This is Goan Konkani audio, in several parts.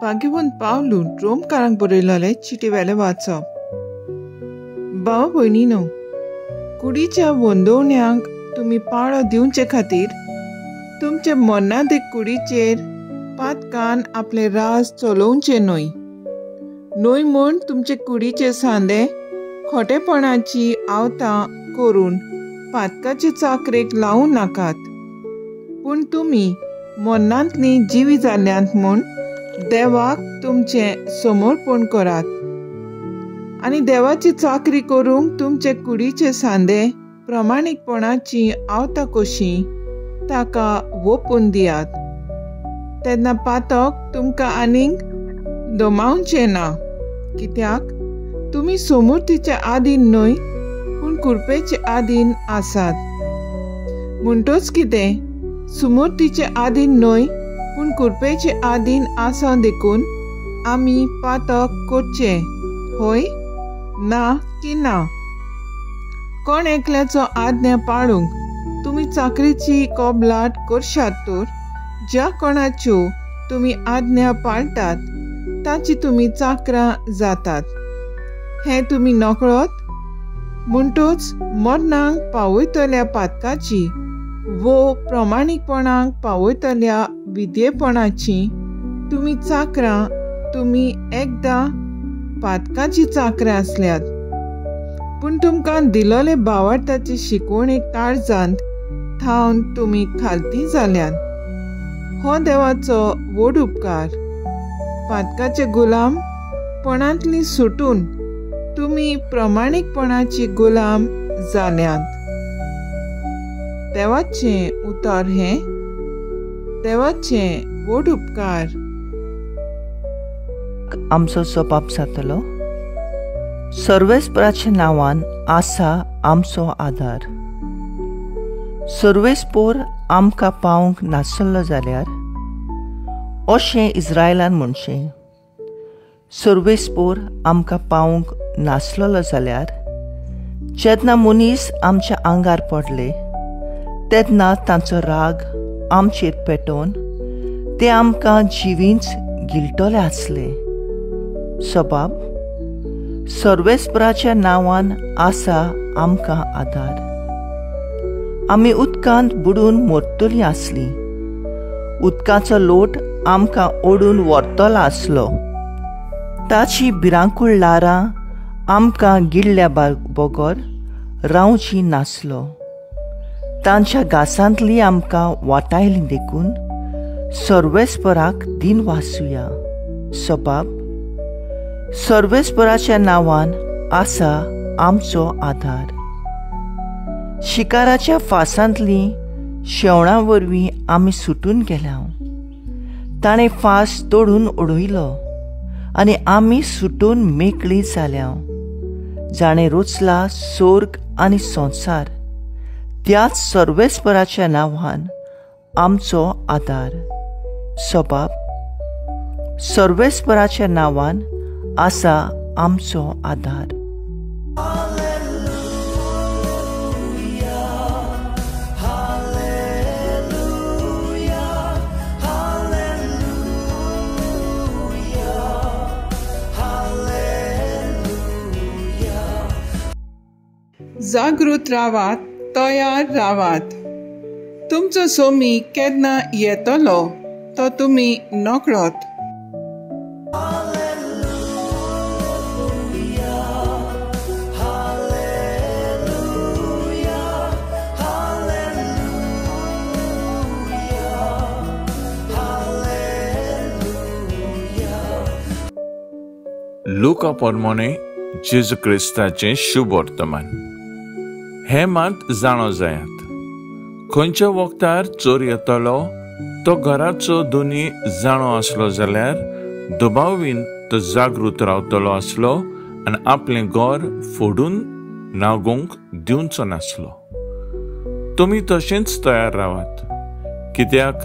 भाग्यवंत पावलून रोमकारांक बरयलेले चिटी वेलें वाचप. भाव भयणीनो, कुडीच्या वंदोवण्यांक तुमी पाळो दिवचे खातीर तुमचे मरणादीक कुडीचेर पातकान आपले राज चलोवचें न्हय. न्हय म्हूण तुमचे कुडीचे सांदे खोटेपणाची आवतां करून पातकाचे चाकरेक लावूं नाकात, पूण तुमी मरणांतली जिवी जाल्यांत म्हूण देवाक तुमचें समर्पण करात आनी देवाची चाकरी करूंक तुमचे कुडीचे सांदे प्रमाणीकपणाची आवतां कशी ताका वोपून दियात. तेन्ना पातक तुमकां आनीक दमावचें ना, कित्याक तुमी सोमुर्तीचे आदीन न्हय पूण कुरपेचे आदीन आसात. म्हणटच कितें, सुमुर्तीचे आदीन न्हय पूण कुरपेचे आदीन आसा देखून आमी पातक करचें हय ना की ना? कोण एकल्याचो आज्ञा पाळूंक तुमी चाकरीची कबलाट करशात तर ज्या कोणाच्यो तुमी आज्ञा पाळटात ताची तुमी चाकरां जातात हें तुमी नकळत? म्हणटच मरणाक पावयतल्या पातकाची वो प्रमाणीकपणाक पावयतल्या विद्येपणाची तुमी चाकरां तुमी एकदां पातकाची चाकरां आसल्यात, पूण तुमकां दिलोले भावार्थाची शिकवणी काळजांत थावन तुमी खालती जाल्यात. हो देवाचो व्हड उपकार. पातकाचे गुलाम पणांतली सुटून तुमी प्रमाणीकपणाची गुलाम जाल्यात. देवाचें उतर हें देवाचें व्हड उपकार. आमचो स्वभाव जातलो. सर्वेस्पराच्या नांवान आसा आमचो आदार. सर्वेस्पोर आमकां पावंक नासलो जाल्यार अशें इस्रायलान म्हणचें, सर्वेस्पोर आमकां पावंक नासलेलो जाल्यार जेन्ना मनीस आमच्या आंगार पडले तेन्ना तांचो राग आमचेर पेटोवन ते आमकां जिवींच गिळटले आसले. सबाब सर्वेस्पराच्या नांवान आसा आमकां आदार. आमी उदकांत बुडून मरतलीं आसलीं, उदकाचो लोट आमकां ओडून व्हरतलो आसलो. ताची भिरांकूळ ल्हारां आमकां गिळ्ळ्या बगर रावची नासलो. तांच्या घासांतली आमकां वाटायली देखून सर्वेस्पराक दिन वासुया. सबाब सर्वेस्पराच्या नांवान आसा आमचो आदार. शिकाराच्या फासांतली शेवणां वरवीं आमी सुटून गेल्या. ताणें फास तोडून उडयलो आनी आमी सुटून मेकळी जाल्या. जाणें रचला सोर्ग आनी संवसार त्याच सर्वेस्पराच्या नांवान आमचो आदार. सबाब सर्वेस्पराच्या नांवान आसा आमचो आदार. जागृत रावात, तयार रावात. तुमचो सोमी केन्ना येतलो तो तुमी नकळत. लुका प्रमाणे जेजू क्रिस्ताचें शुभ वर्तमान. हें मात जाणो जायात, खंयच्या वखदार चोर येतलो तो घराचो दोनी जाणो आसलो जाल्यार दुबावीन तो जागृत रावतलो आसलो आनी आपलें घर फोडून नागोवंक दिवचो नासलो. तुमी तशेंच तयार रावात, कित्याक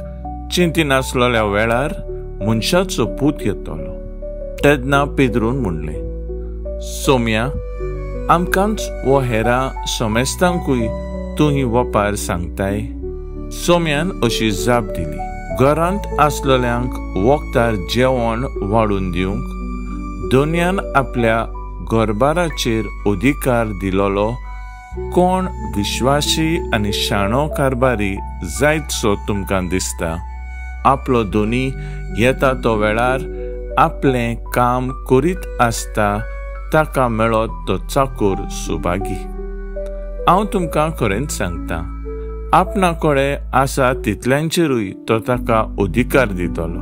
चिंती नासलेल्या वेळार मनशाचो पूत येतलो. तेन्ना पेद्रून म्हणलें, सोम्या, आमकांच वो हेरा समेस्तांकूय तूं ही वपार सांगताय? सोम्यान अशी जाप दिली, घरांत आसलेल्यांक वखदार जेवण वाडून दिवंक दोनयान आपल्या घरबाराचेर अधिकार दिलोलो कोण विश्वासी आनी शाणो कारभारी जायतसो तुमकां दिसता. आपलो दोनी येता तो वेळार आपलें काम करीत आसता ताका मेळत तो चाकूर सुभागी. हांव तुमकां खरेंच सांगता, आपणा कडेन आसा तितल्यांचेरूय तो ताका अधिकार दितलो.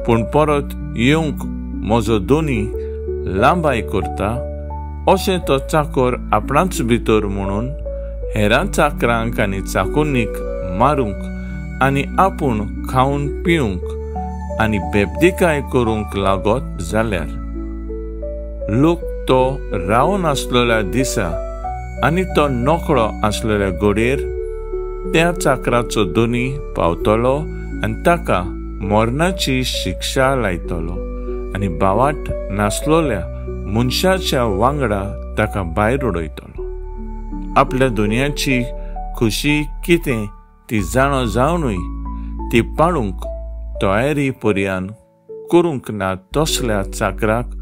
पूण परत येवंक म्हजो दोनी लांबाय करता अशें तो चाकोर आपणाच भितर म्हणून हेरां चाकरांक आनी चाकुनीक मारूंक आनी आपूण खावन पिवंक आनी बेबदिकाय करूंक लागत जाल्यार लोक तो रावन आसलेल्या दिसा आनी तो नकळो आसलेल्या घडयेर त्या चाकराचो दोनी पावतलो आनी ताका मरणाची शिक्षा लायतलो आनी बावाट नासलोल्या मनशाच्या वांगडा ताका भायर उडयतलो. आपल्या दुनियाची खुशी कितें ती जाणो जावनूय ती पाळूंक तयारी पर्यान करूंक ना तसल्या चाकराक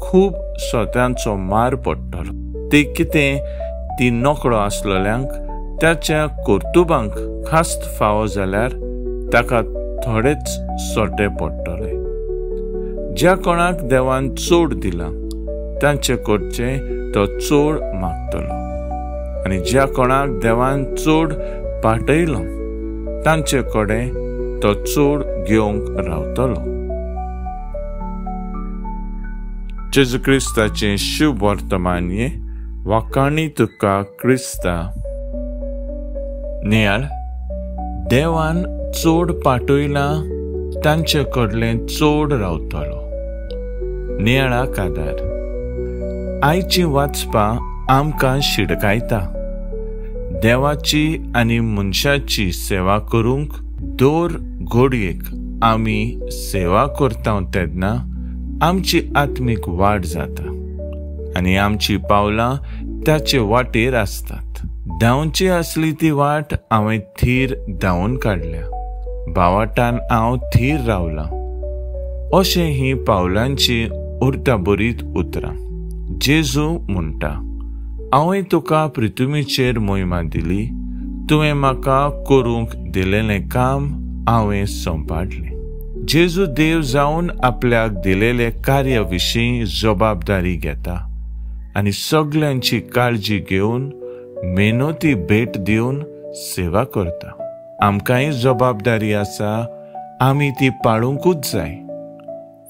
खूब सोत्यांचो मार पडटलो. ती कितें ती नकळो आसलेल्यांक ताच्या कर्तुबांक खास्त फावो जाल्यार ताका थोडेच सोटे पडटले. ज्या कोणाक देवान चड दिलां तांचे कडचें तो चड मागतलो आनी ज्या कोणाक देवान चड पाटयलो तांचे कडेन तो चड घेवंक रावतलो. जेजू क्रिस्ताचें शुभ वर्तमान हें वाखाणी तुका क्रिस्ता. नियाळ, देवान चड पाटयलां तांचे कडलें चड रावतलो. नियाळाक आदार. आयची वाचपां आमकां शिडकायता. देवाची आनी मनशाची सेवा करूंक दर घडयेक आमी सेवा करता तेन्ना आमची आत्मीक वाड जाता आनी आमची पावलां ताचे वाटेर आसतात. धांवची आसली ती वाट हांवें थीर धांवून काडल्या, बावाटान हांव थीर रावलां, अशें ही पावलांची उर्ताबरीत उतरां. जेजू म्हणटा, हांवें तुका पृथ्वीचेर मोहिमा दिली, तुवें म्हाका करूंक दिलेलें काम हांवें संपाडलें. जेजू देव जावन आपल्याक दिलेले कार्य विशीं जबाबदारी घेता आनी सगल्यांची काळजी घेवन मेहनती भेट दिवन सेवा करता. आमकांय जबाबदारी आसा, आमी ती पाळूंकूच जाय.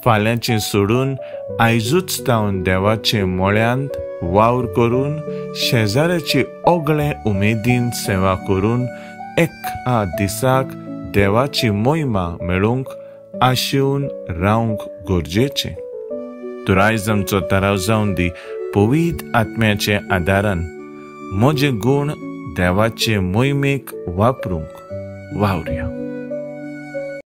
फाल्यांचें सोडून आयजूच तावन देवाचे मळ्यांत वावर करून शेजाऱ्याची ओगळे उमेदीन सेवा करून एका दिसाक देवाची मोहिमा मेळोवंक आशेवन रावंक गरजेचें. तर आयज आमचो थाराव जावन दी पवित्र आत्म्याचे आदारान म्हजे गूण देवाचे मोहिमेक वापरूंक वावरया.